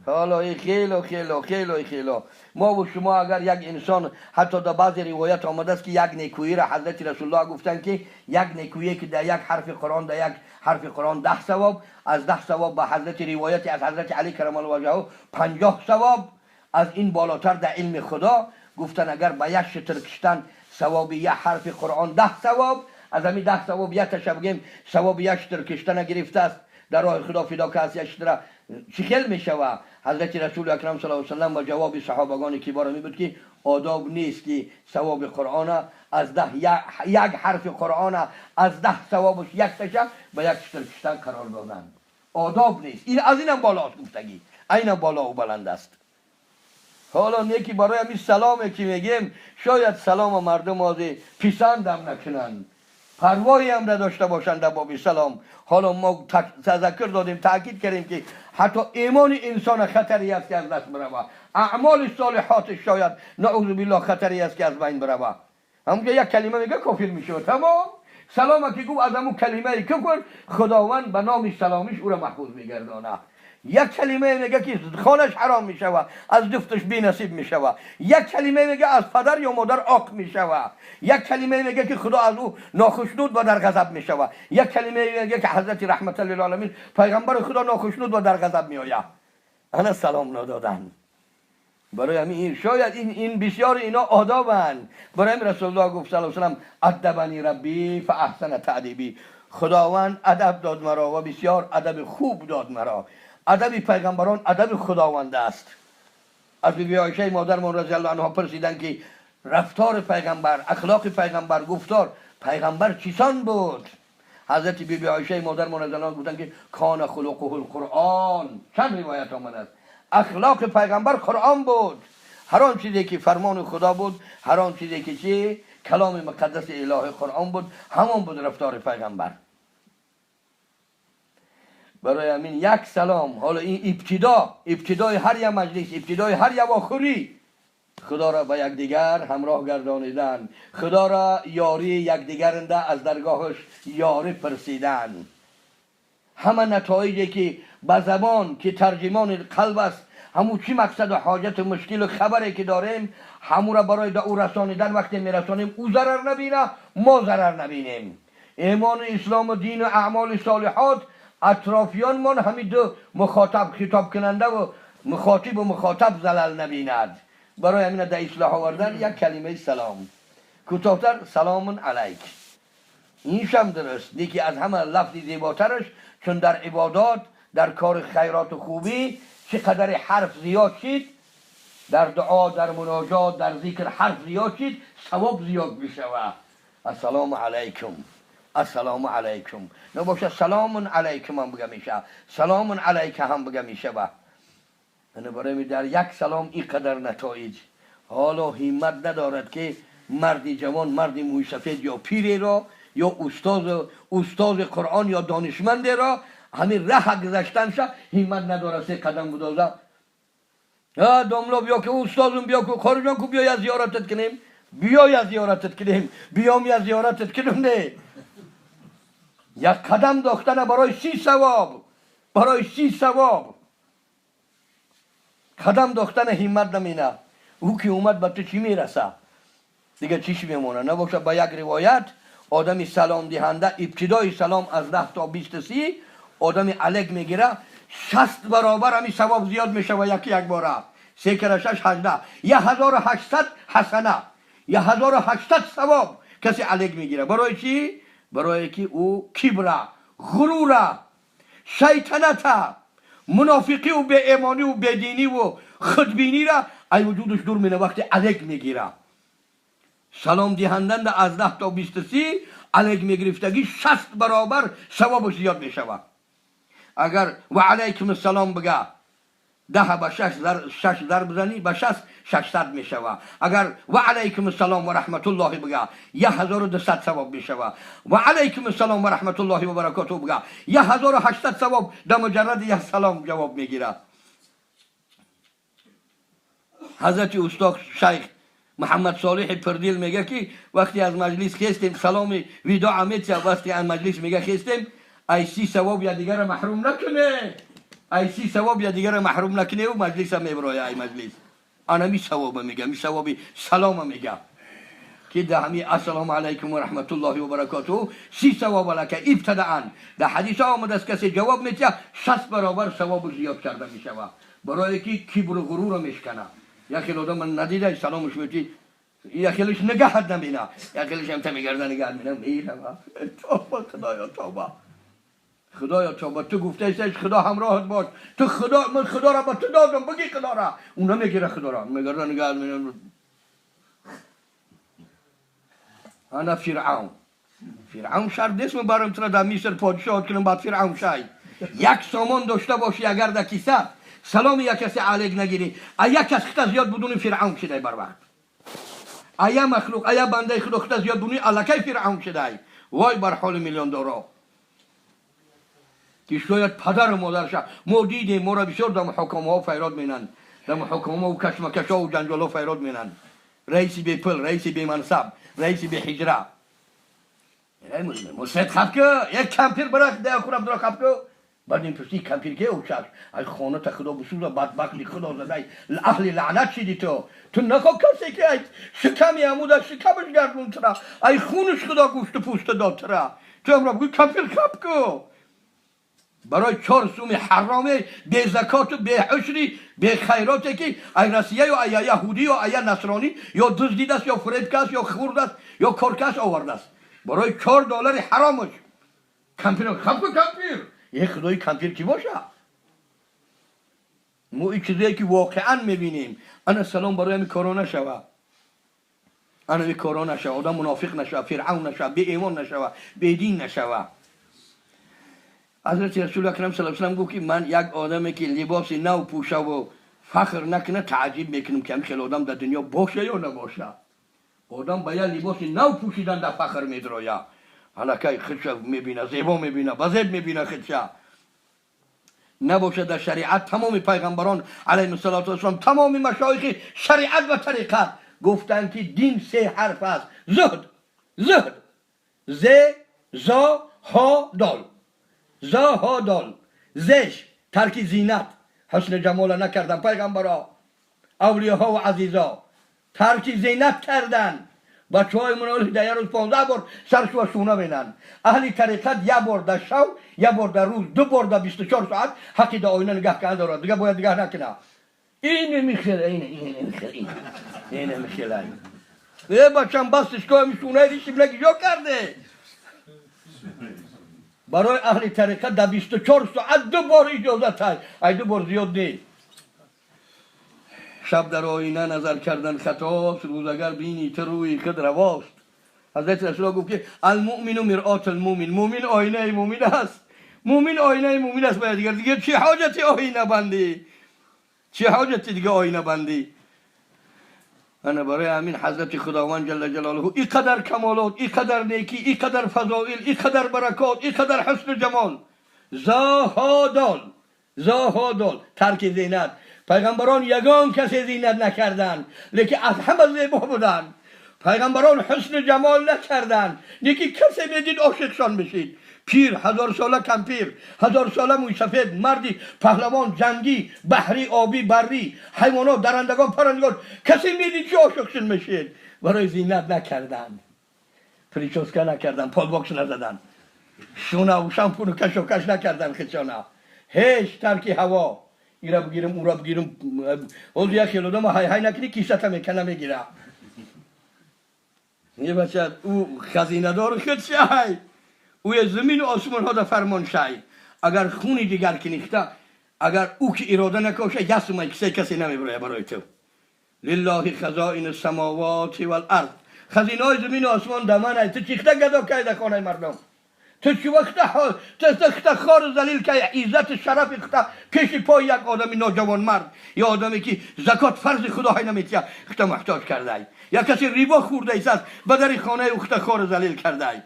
حالا خیلی خیلی خیلی خیلی ما و شما اگر یک انسان، حتی در بعضی روایت آمده است که یک نیکویی را حضرت رسول الله گفتند که یک نیکویی که در یک حرف قرآن، در یک حرف قرآن 10 ثواب، از 10 ثواب به حضرت روایت از حضرت علی کرم الله وجهه 50 ثواب، از این بالاتر در علم خدا. گفتن اگر به یک شتر کشتن ثواب یک حرف قرآن 10 ثواب، از همین 10 ثواب یک تشه بگیم ثواب یک شتر کشتن گرفته است، در راه خدا فدا که است یک شتر، چی خیل میشوه؟ حضرت رسول اکرم صلی الله علیه وسلم و جواب صحابگان کبار می بود که آداب نیست که ثواب قرآن از 10، یک حرف قرآن از 10 ثوابش یک تشه به یک شتر کشتن قرار دادن آداب نیست. این از اینم بالا گفتگی، اینم بالا و بلند است. حالا نیکی برای همین سلامه که میگیم، شاید سلام مردم آزی پسندم نکنن، پروایی هم نداشته باشند در باب سلام. حالا ما تذکر دادیم، تاکید کردیم که حتی ایمان انسان خطری است که از دست بروه، اعمال صالحات شاید نعوذ بالله خطری است که از بین بروه. همونجا یک کلمه میگه کافر میشه، تمام. سلام که گفت، از همون کلمه کفر خداوند به نام سلامش او را محفوظ میگردانه. یک کلمه میگه که خانش حرام میشوه، از دفتش بی نصیب میشوه. یک کلمه میگه از پدر یا مادر عاق میشوه. یک کلمه میگه که خدا از او ناخشنود و در غضب میشوه. یک کلمه میگه که حضرت رحمت للعالمین پیغمبر خدا ناخشنود و در غضب میآید. انا سلام ندادن برای همین شاید این بسیار اینا آدابن. برای همین رسول الله گفت صلی الله علیه وسلم: أدبني ربي فأحسن تأديبي. خداوند ادب داد مرا و بسیار ادب خوب داد مرا. ادب پیغمبران ادب خداوند است. از بی بی عایشه مادرمان رضی الله عنها پرسیدن که رفتار پیغمبر، اخلاق پیغمبر، گفتار پیغمبر چیسان بود؟ حضرت بی بی عایشه مادرمان رضی الله عنها گفتن که كان خلقه القرآن. چند روایت آمده است. اخلاق پیغمبر قرآن بود. هر آن چیزی که فرمان خدا بود، هر آن چیزی که چی کلام مقدس اله قرآن بود، همان بود رفتار پیغمبر. برای همین یک سلام، حالا این ابتدا، ابتدای هر یک مجلس، ابتدای هر یک واخوری، خدا را به یکدیگر همراه گردانیدن، خدا را یاری یکدیگر از درگاهش یاری پرسیدن، همه نتایجی که به زبان که ترجمان قلب است، همون چی مقصد و حاجت و مشکل و خبری که داریم، همون را برای او رسانیدن، وقتی میرسانیم او ضرر نبینه، ما ضرر نبینیم. ایمان و اسلام و دین و اعمال صالحات اطرافیان من همین دو مخاطب، خطاب کننده و مخاطب و مخاطب زلل نبیند. برای همین در اصلاح آوردن یک کلمه سلام، کوتاهتر سلام علیک، این شم درست. یکی از همه لفظ زیباترش، چون در عبادات، در کار خیرات و خوبی چقدر حرف زیاد شید، در دعا، در مناجات، در ذکر حرف زیاد شید، ثواب زیاد میشوه. السلام علیکم، السلام علیکم نباشه، سلام علیکم هم بگه میشه، سلام علیک هم بگه میشه. یعنی برای در یک سلام این قدر نتایج. حالا همت ندارد که مرد جوان، مرد موی سفید یا پیری را یا استاد قرآن یا دانشمند را همین ره گذشتن شه همت نداره، سه قدم بدازه. داملا بیا که استادم، بیا که خارجان کو، بیا زیارتت کنیم، بیا زیارتت کنیم، بیام یا زیارتت کنیم. نه، یک قدم داختن برای 30 ثواب، برای 30 ثواب قدم داختن همت نمینه. او که اومد به تو چی میرسه دیگه؟ چیش میمونه؟ نباشه با یک روایت آدمی سلام دهنده، ابتدای سلام از 10 تا 20 30، آدمی علیک میگیره 60 برابر همی ثواب زیاد میشه و یکی یک باره سه کره شش 18، 1800 حسنه، 1800 ثواب کسی علیک میگیره. برای چی؟ برای که او کبره، غروره، شیطنت، منافقی و بی ایمانی و بیدینی و خودبینی را ای وجودش دور مینه وقتی علیک میگیره. سلام دهندن از 10 تا 20 30، علیک میگرفتگی 60 برابر ثوابش زیاد میشود. اگر و علیکم السلام بگه 10 به 6 ضرب بزنی به 6 600 میشوه. اگر و علیکم السلام و رحمت الله بگه 1200 ثواب میشوه. و علیکم السلام و رحمت الله و برکاته بگه 1800 ثواب در مجرد یک سلام جواب میگیره. حضرت استاد شیخ محمد صالح پردیل میگه که وقتی از مجلس خستیم سلام وداع میتیا، وقتی از مجلس میگه خستیم ای 30 ثواب یا دیگر محروم نکنه، ای 30 ثواب یا دیگر محروم نکنه و مجلس هم میبرایه. ای مجلس انا می ثواب میگه، می ثواب سلام میگه که ده همی السلام علیکم و رحمت الله و برکاته 30 ثواب لکه ابتداء. در حدیث آمده است کسی جواب میتیا 60 برابر ثواب زیاد کرده میشوه، برای که کبر و غرور میشکنه. یکی آدم من ندیده سلامش میتی، یکیش نگاه نمینا، یکیش هم تمیگرده نگاه مینا میره. توبه خدایا، توبه خدایا، توبه. تو گفته ایش خدا همراهت باش، تو خدا من خدا را به تو دادم، بگی خدا را. اون نمیگیره خدا را، میگرده نگاه مینا. انا فرعون، فرعون شرط نیست من برم تو را در مصر پادشاه کنم، بعد فرعون شای یک سامان داشته باشی اگر در کیسه سلام یک کسی علیک نگیری، یک کس خطا زیاد بدون فرعون شده بر وقت، ایا مخلوق ایا بنده خدا خطا زیاد بدون الکی فرعون شده. وای بر حال میلیون دارا که شاید پدر و مادرش ما دیدیم، ما را بسیار در محاکمه ها فیراد مینن، در محاکمه ها و کشمکش ها و جنجال ها فیراد مینن. رئیس بی پل، رئیس بی منصب، رئیس بی حجره. مسید خب که یک کمپیر برای ده خورم درا خب که بعد این پرسی کمپیر که او چش ای خانه تا خدا بسوزه بدبختی خدا زده اهل لعنت شدی تو، تو نخوا کسی که ای شکمی عمود شکمش گردون ترا، ای خونش خدا گوشت پوست داد ترا، تو امرا بگوی کمپیر خب که برای 4 سوم حرامه بی زکات و بی عشری بی خیراتی که ای رسیه یا ای یهودی یا ای نصرانی یا دزدیده است یا فریبکه است یا خورده است یا کارکس آورده است، برای $4 حرامش کمپیر خب که کمپیر یه خدای کمپیر کی باشه؟ ما این چیزایی که واقعا میبینیم. انا سلام برای همین کارا نشوه، انا این کارا نشوه، آدم منافق نشوه، فرعون نشوه، بی ایمان نشوه، بی دین نشوه. حضرت رسول اکرم صلی الله علیه و سلم گفت که من یک آدمی که لباس نو پوشه و فخر نکنه تعجب میکنم که خیلی آدم در دنیا باشه یا نباشه. آدم با یک لباس نو پوشیدن در فخر میدراید، حالا خودش میبینه، زیبا میبینه، بزیب میبینه خودش. نباشه در شریعت تمام پیغمبران علیهم الصلاة والسلام، تمام مشایخ شریعت و طریقت گفتند که دین 3 حرف است: زهد، زهد، ز زا ها دال، زا ها دال. زش ترک زینت، حسن جمال نکردن پیغمبرا، اولیاها و عزیزا ترک زینت کردن. بچه های من در یه روز 15 بار سرش و شونه بینن. اهل طریقت یه بار در شب، یه بار در روز، 2 بار در 24 ساعت حقی در آینه نگاه کردن دارد، دیگه باید نگاه نکنه. اینه میخیله، اینه اینه میخیله، اینه میخیله. ای بچم بستش که همی شونه ریشی بلگی جا کرده. برای اهل طریقت در 24 ساعت 2 بار اجازه هست، ای 2 بار زیاد نیست. شب در آینه نظر کردن خطاست، روز اگر بینی تو روی خود رواست. حضرت رسول الله گفت که المؤمن مرآة المؤمن، مؤمن آینه مؤمن است، مؤمن آینه مؤمن است. باید دیگر دیگه چه حاجتی آینه بندی، چه حاجتی دیگه آینه بندی. انا برای همین حضرت خداوند جل جلاله اینقدر کمالات، اینقدر نیکی، اینقدر فضائل، اینقدر برکات، اینقدر حسن جمال. زاهادال، زاهادال ترک زینت. پیغمبران یگان کسی زینت نکردند، لیکن از همه زیبا بودند. پیغمبران حسن جمال نکردند، لیکن کسی میدید عاشقشان بشید. پیر، 1000 ساله کمپیر، 1000 ساله موی سفید، مردی پهلوان، جنگی، بحری، آبی، بری، حیوانات، درندگان، پرندگان، کسی میدید که عاشقشون میشید. برای زینت نکردن، پریچوسکا نکردن، پالباکس نزدن، شونه و شامپون و کش و کش نکردن خودشانه، هیچ ترکی هوا ایرا بگیرم اورا بگیرم. اون یک خیلی آدم های های نکنی کیسه تا میکنه میگیره. یه بچه او خزینه دار خود شای، او زمین و آسمان ها در فرمان شای. اگر خونی دیگر کنیخته، اگر او که اراده نکاشه، یسمه کسی کسی نمیبره برای تو. لله خزائن السماوات والارض، خزینه های زمین و آسمان دمن ای. تو چیخته گدا که در خانه مردم، تو چی وقت تو خار ذلیل که عزت شرف خدا پیش پای یک آدمی نوجوان مرد یا آدمی که زکات فرض خدا های نمیتیه خدا محتاج کرده ای، یا کسی ریبا خورده ایست به در خانه او خدا خار ذلیل کرده ای.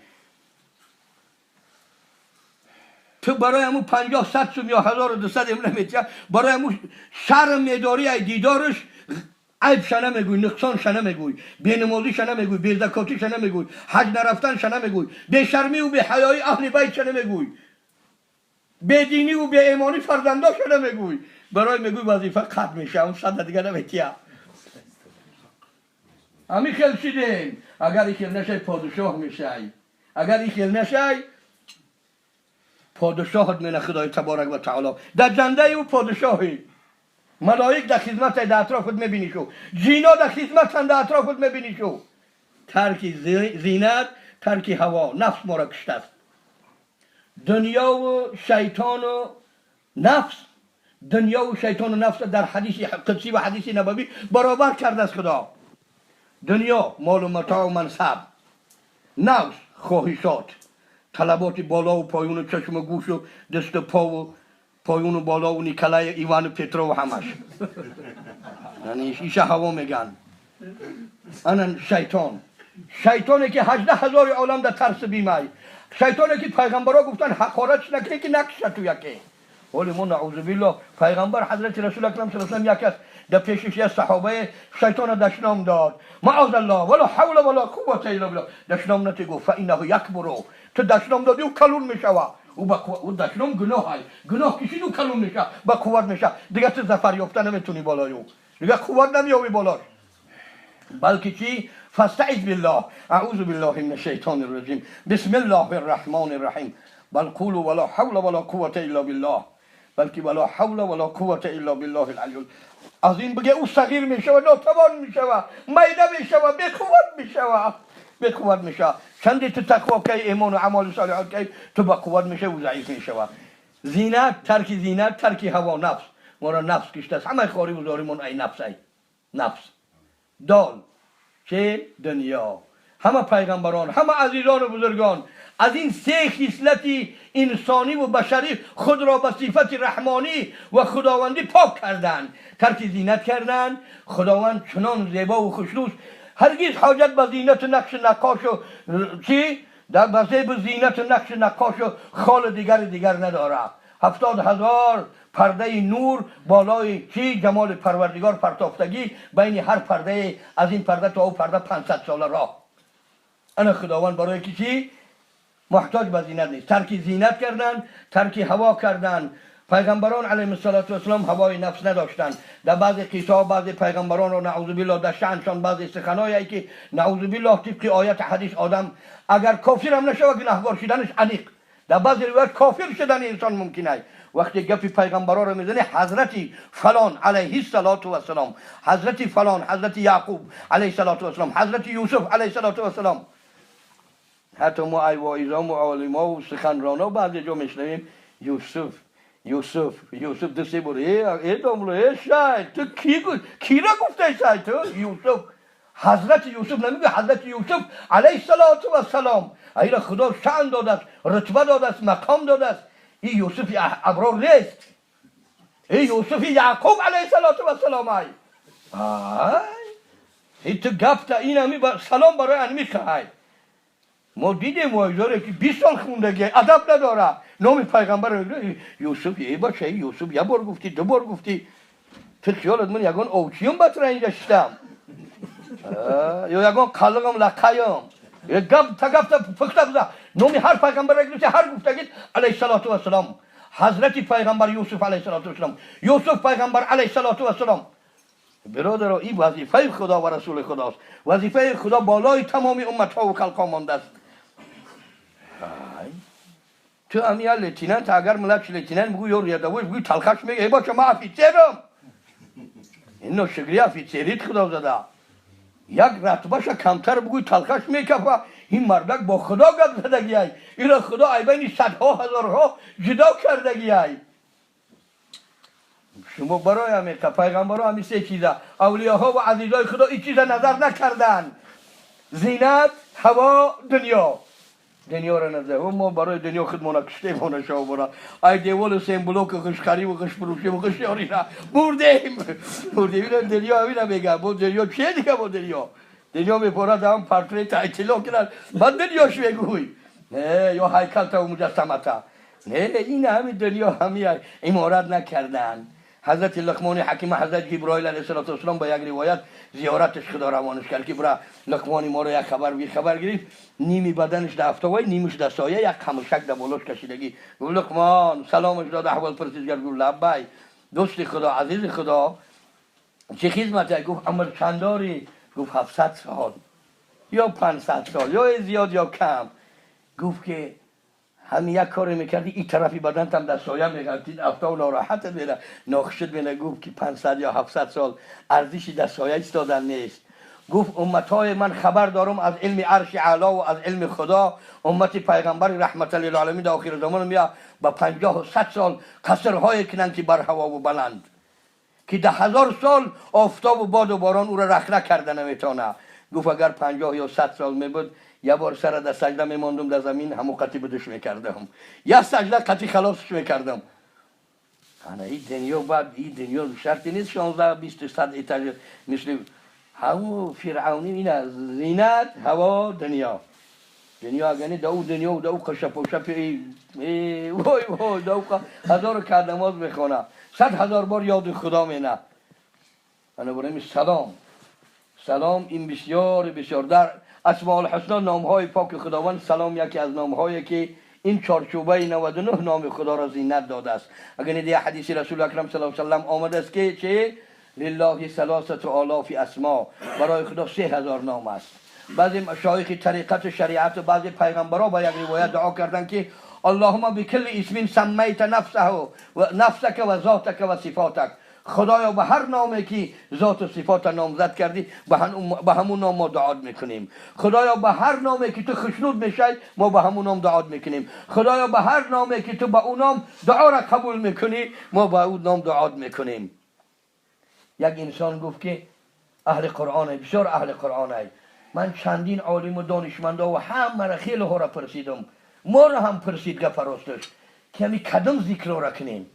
تو برای همون 50 100 سوم یا 1200 هم نمیتیه، برای همون شرم میداری ای دیدارش عیب شنه میگوی، نقصان شنه میگوی، بی نمازی شنه میگوی، بی زکاتی شنه میگوی، حج نرفتن شنه میگوی، بی شرمی و بی حیایی اهل بیت شنه میگوی، بی دینی و بی ایمانی فرزندا شنه میگوی. برای میگوی وظیفه قطع میشه، اون صد دیگه نمیتیه. همی خیل شدیم. اگر این خیل نشای پادشاه میشای، اگر این خیل نشای پادشاهت منه خدای تبارک و تعالی. در جنده او پادشاهی، ملائک در خدمت در اطرافت میبینی شو، جینا در خدمت در اطرافت میبینی شو. ترک زینت، ترک هوا، نفس ما را کشته است. دنیا و شیطان و نفس، دنیا و شیطان و نفس در حدیث قدسی و حدیث نبوی برابر کرده است خدا. دنیا مال و متاع و منصب، نفس خواهشات، طلبات بالا و پایون و چشم و گوش و دست و پا و پایون و بالا و نیکلای ایوان و پترو و همش، یعنی ایشه هوا میگن. انا شیطان، شیطانی که 18,000 عالم در ترس بیمای، شیطانی که پیغمبرا گفتن حقارت نکنی که نکشه تو یکی. ولی ما نعوذ بالله پیغمبر حضرت رسول اکرم صلی الله علیه و سلم یک است در پیشش یه صحابه شیطان دشنام داد، معاذ الله ولا حول ولا قوة الا بالله. دشنام نتی گفت فانه یکبر، تو دشنام دادی و کلون میشوه. او با او دشنام گناه های گناه کشید و کلون میشه، با قوت میشه دیگه، تو ظفر یافته نمیتونی بالای او، دیگه قوت نمیابی بالاش. بلکه چی؟ فاستعذ بالله، اعوذ بالله من الشیطان الرجیم، بسم الله الرحمن الرحیم، بل قولوا ولا حول ولا قوة الا بالله، بلکه ولا حول ولا قوة الا بالله العلی العظیم. بگه او صغیر میشه و ناتوان میشه و میده میشه و بی قوت میشه و بی قوت میشه. چندی تو تقوا کی، ایمان و اعمال صالحات کی، تو با قوت میشه و ضعیف میشه. زینت، ترک زینت، ترک هوا، نفس ما را نفس کشته است. همه خواری و زاریمون ای نفس، ای نفس. دال چه دنیا. همه پیغمبران، همه عزیزان و بزرگان از این سه خصلت انسانی و بشری خود را به صفت رحمانی و خداوندی پاک کردند، ترک زینت کردند. خداوند چنان زیبا و خوشنوس، هرگز حاجت به زینت نقش نقاش و چی؟ در به زینت نقش نقاش و خال دیگر نداره. 70,000 پرده نور بالای چی؟ جمال پروردگار پرتافتگی، بین هر پرده از این پرده تا او پرده 500 ساله راه. انا خداوند برای کی چی؟ محتاج به زینت نیست. ترک زینت کردن، ترک هوا کردن. پیغمبران علیهم الصلاة والسلام هوای نفس نداشتند. در بعض قصه بعض پیغمبران را نعوذ بالله در شأنشان بعض سخنایی که نعوذ بالله طبق آیت حدیث آدم اگر کافر هم نشود گناهگار شدنش انیق. در بعض روایت کافر شدن انسان ممکن است. وقتی گپی پیغمبران را میزنه، حضرت فلان علیه الصلاة والسلام، حضرت فلان، حضرت یعقوب علیه الصلاة والسلام، حضرت یوسف علیه الصلاة والسلام. حتی ما ای واعظا و عالما و سخنرانا بعضی جا میشنویم یوسف یوسف یوسف دو سه بار. ای داملا، ای شای تو کی را گفته شای تو یوسف؟ حضرت یوسف نمیگه، حضرت یوسف علیه الصلاة والسلام. ای را خدا شأن داده است، رتبه داده است، مقام داده است. این یوسف ابرار نیست، این یوسف یعقوب علیه الصلاة والسلام. ای ای تو گفته این همی سلام برای انمی خواهی. ما دیدیم واعظاره که 20 سال خوندگی ادب نداره، نام پیغمبر یوسف. ای باشه یوسف یه بار گفتی، دو بار گفتی، تو خیالت من یگان اوچیم بطره اینجا شدم یا یگان قلقم لقایم گپ تا گپ تا پخته بزا. نام هر پیغمبر گفتی، هر گفتگیت علیه الصلاة والسلام، حضرت پیغمبر یوسف علیه الصلاة والسلام، یوسف پیغمبر علیه الصلاة والسلام. برادر این وظیفه خدا و رسول خداست. وظیفه خدا بالای تمام امت ها و خلق ها مانده است. تو همی лейтенант اگر младший лейтенант بگو یا рядовой بگو تلخش میگه ای باشه من офицер م. این ناشکری офицер یت خدا زده. یک رتبهش کمتر بگوی تلخش میکفه. این مردک با خدا گپ زدگی ای، این خدا ای بین صدها هزارها جدا کردگی ای. شما برای همین پیغمبرها همین سه چیزه، اولیاها و عزیزای خدا این چیزا نظر نکردن: زینت، هوا، دنیا. دنیا را نزده و ما برای دنیا خودمان کشته مانه شو برا ای دیوال سیم بلوک خوشخری و خوش فروشی و خوش یاری را بردیم بردیم. اینو دنیا همینا میگه با دنیا چه دیگه با دنیا دنیا میپره هم پرتره اطلاع کنن بعد دنیاش میگوی نه یا هیکل تا و مجسمه تا نه این همین دنیا همی عمارت نکردن. حضرت لقمان حکیم حضرت جبرائیل علیه السلام با یک روایت زیارتش خدا روانش کرد که برا لقمان ما رو یک خبر بی خبر گرفت، نیمی بدنش در افتوای نیمش در سایه یک خمشک در بالاش کشیدگی. گفت لقمان سلامش داد احوال پرسید کرد. گفت لبی دوست خدا عزیز خدا چه خدمتی؟ گفت عمر چند داری؟ گفت 700 سال یا 500 سال یا زیاد یا کم. گفت که همین یک کاری میکردی این طرفی بدنت هم در سایه میغلطید افتاد و ناراحتت میره ناخشت میره. گفت که 500 یا 700 سال ارزشی در سایه ایستادن نیست. گفت امتهای من خبر دارم از علم عرش اعلی و از علم خدا، امت پیغمبر رحمت للعالمین در آخر زمان میاد با 50 و 100 سال قصرهای کنند که بر هوا و بلند که 10,000 سال آفتاب و باد و باران او را رخنه کرده نمیتونه. گفت اگر 50 یا 100 سال میبود یه بار سر در سجده میماندم در زمین همو قطی بدش میکردم، یه سجده قطی خلاصش میکردم. انا این دنیا بعد این دنیا شرطی نیست 16 20 100 ایتاژ مثل همو فرعونی اینا زینت هوا دنیا دنیا اگه در او دنیا و در او قشه پوشه ای وای وای در او هزار رکعت نماز میخونه 100,000 بار یاد خدا مینه. انا برای سلام سلام این بسیار بسیار در اسماء الحسنا نامهای پاک خداوند سلام یکی از نامهایی که این چارچوبه 99 نام خدا را زینت داده است. اگر دیگه حدیث رسول اکرم صلی الله علیه و سلم آمده است که چه لله 3000 اسما، برای خدا 3000 نام است. بعضی مشایخ طریقت شریعت و بعضی پیغمبرها با یک روایت دعا کردند که اللهم بکل اسم سمیت نفسه و نفسک و ذاتک و صفاتک، خدایا به هر نامی که ذات و صفات نامزد کردی به همون نام ما دعا میکنیم. خدایا به هر نامی که تو خشنود میشی ما به همون نام دعا میکنیم. خدایا به هر نامی که تو به اون نام دعا را قبول میکنی ما به اون نام دعا میکنیم. یک انسان گفت که اهل قرآن بسیار اهل قرآن، من چندین عالم و دانشمندا و همه را خیلی ها را پرسیدم، ما را هم پرسید گپ راستش که همی کدام ذکر را کنیم.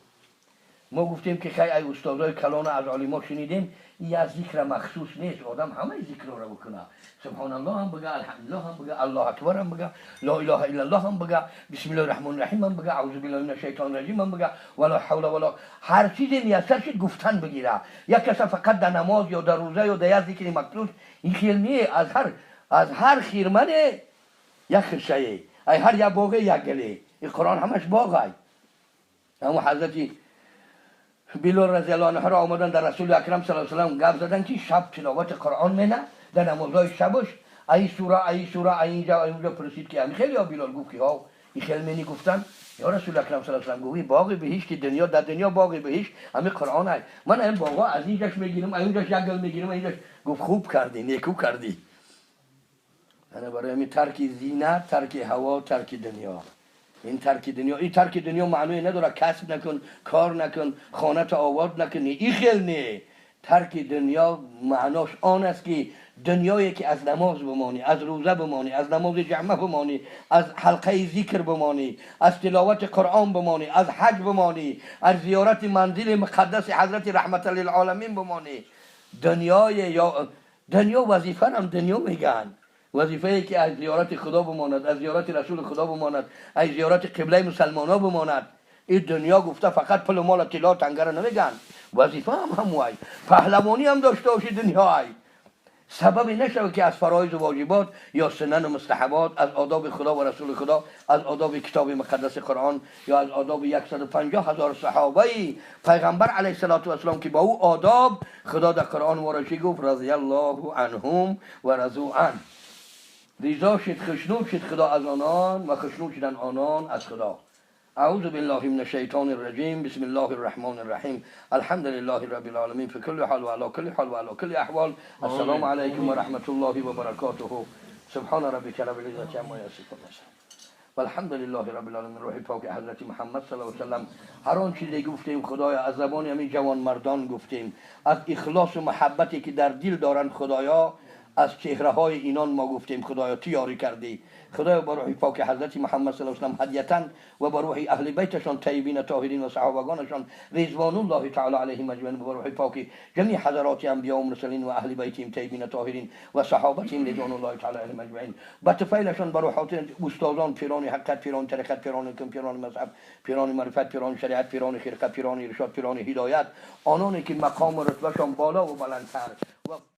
ما گفتیم که خیلی ای استادای کلان از عالما شنیدیم این از ذکر مخصوص نیست، آدم همه ذکر را بکنه، سبحان الله هم بگه، الحمدلله هم بگه، الله اکبر هم بگه، لا اله الا الله هم بگه، بسم الله الرحمن الرحیم هم بگه، اعوذ بالله من الشیطان الرجیم هم بگه، ولا حول ولا هر چیزی میسر شد گفتن بگیره. یک کس فقط در نماز یا در روزه یا در یک ذکر مخصوص این خیل نیه. از هر خیرمن یک خرشه، ای هر یک باغ یک گله، این قرآن همش باغ. اما حضرت بیلال رضی الله عنه را آمدن در رسول اکرم صلی الله علیه و سلم گپ زدن که شب تلاوت قرآن منه در نمازهای شبش ای سوره ای سوره ای اینجا ای اونجا. پرسید که خیلی ها بیلال گفت که ها این خیلی منی گفتن یا رسول اکرم صلی الله علیه و سلم گفت باغ بهشت که دنیا در دنیا باغ بهشت همین قرآن های من این باغا از اینجاش میگیرم اینجاش یک گل میگیرم اینجاش. گفت خوب کردی نیکو کردی. انا برای همین ترک زینت، ترک هوا، ترک دنیا. این ترک دنیا، این ترک دنیا معنی نداره کسب نکن، کار نکن، خانه تا آباد نکن، این خیلی نه. ترک دنیا معناش آن است که دنیایی که از نماز بمانی، از روزه بمانی، از نماز جمعه بمانی، از حلقه ذکر بمانی، از تلاوت قرآن بمانی، از حج بمانی، از زیارت منزل مقدس حضرت رحمت للعالمین بمانی. دنیای یا دنیا وظیفه هم دنیا میگن، وظیفه ای که از زیارت خدا بماند، از زیارت رسول خدا بماند، از زیارت قبله مسلمان ها بماند. این دنیا گفته فقط پول و مال و طلا تنگه را نمیگن، وظیفه هم هموای پهلوانی هم داشته باشی دنیای سبب نشود که از فرایض و واجبات یا سنن و مستحبات، از آداب خدا و رسول خدا، از آداب کتاب مقدس قرآن یا از آداب 150,000 صحابه پیغمبر علیه الصلاة والسلام که با او آداب خدا در قرآن وارشی گفت رضی الله عنهم و رضوا عنه، رضا شد خشنود شد خدا از آنان و خشنود شدن آنان از خدا. اعوذ بالله من الشیطان الرجیم، بسم الله الرحمن الرحیم، الحمد لله رب العالمین فی کل حال و علی کل حال و علی کل احوال. السلام علیکم و رحمت الله و برکاته. سبحان ربک رب العزة عما یصفون والحمد لله رب العالمین. روح پاک حضرت محمد صلی الله علیه و سلم هر آن چیزی گفتیم خدایا از زبان همین جوان مردان گفتیم، از اخلاص و محبتی که در دل دارند خدایا Аз чеҳраҳои инон мо гуфтем, Худоё, ту ёрӣ кардӣ. Худоё, ба рӯҳи поки ҳазрати Муҳаммад саллаллоҳу алайҳи васаллам ҳадиятан ва ба рӯҳи аҳли байташон таййибин тоҳирин ва саҳобагонашон ризвонуллоҳи таъоло алайҳим аҷмаин, ба рӯҳи поки ҷамии ҳазароти анбиё ва мурсалин ва аҳли байтиҳим таййибин тоҳирин ва саҳобатиҳим ризвонуллоҳи таъоло алайҳим аҷмаин, ба туфайлашон, ба рӯҳоти устодон, пирони ҳақиқат, пирони тариқат, пирони ҳукм, пирони мазҳаб, пирони маърифат, пирони шариат, пирони хирқа, пирони иршод, пирони ҳидоят, ононе ки мақому рутбашон боло ва баландтар ва